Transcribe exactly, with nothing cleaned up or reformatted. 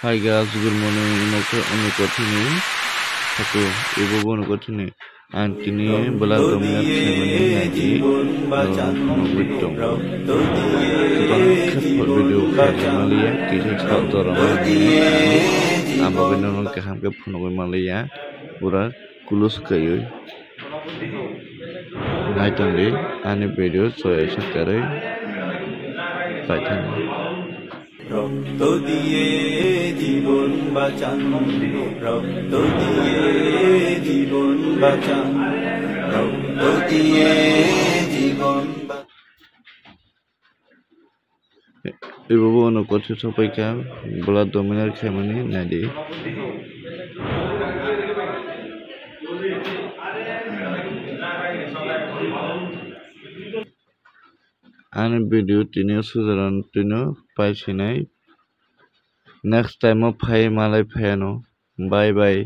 Hi guys, good morning. Ino khe uni kothini photo, ibo bo uni kothini. Ang tini blood donate khaimani naidi, norok phunugwi tongo. Kwbang khe video khaimaliya, kisa sak jora mani ang bagwi norok kaham khe phunugwi manliya. Pura kulus kaiwi. Naitongdi ani video soya sak karwi paithangdi. রক্ত দিয়ে জীবন বাঁচান, রক্ত দিয়ে জীবন বাঁচান, রক্ত দিয়ে জীবন বাঁচান। Ibo bo uno kothai sopai kha, blood donate khaimani naidi. Ani video tini o sujaran tino pai sinai. Next time o phai malai phaiano. Bye bye.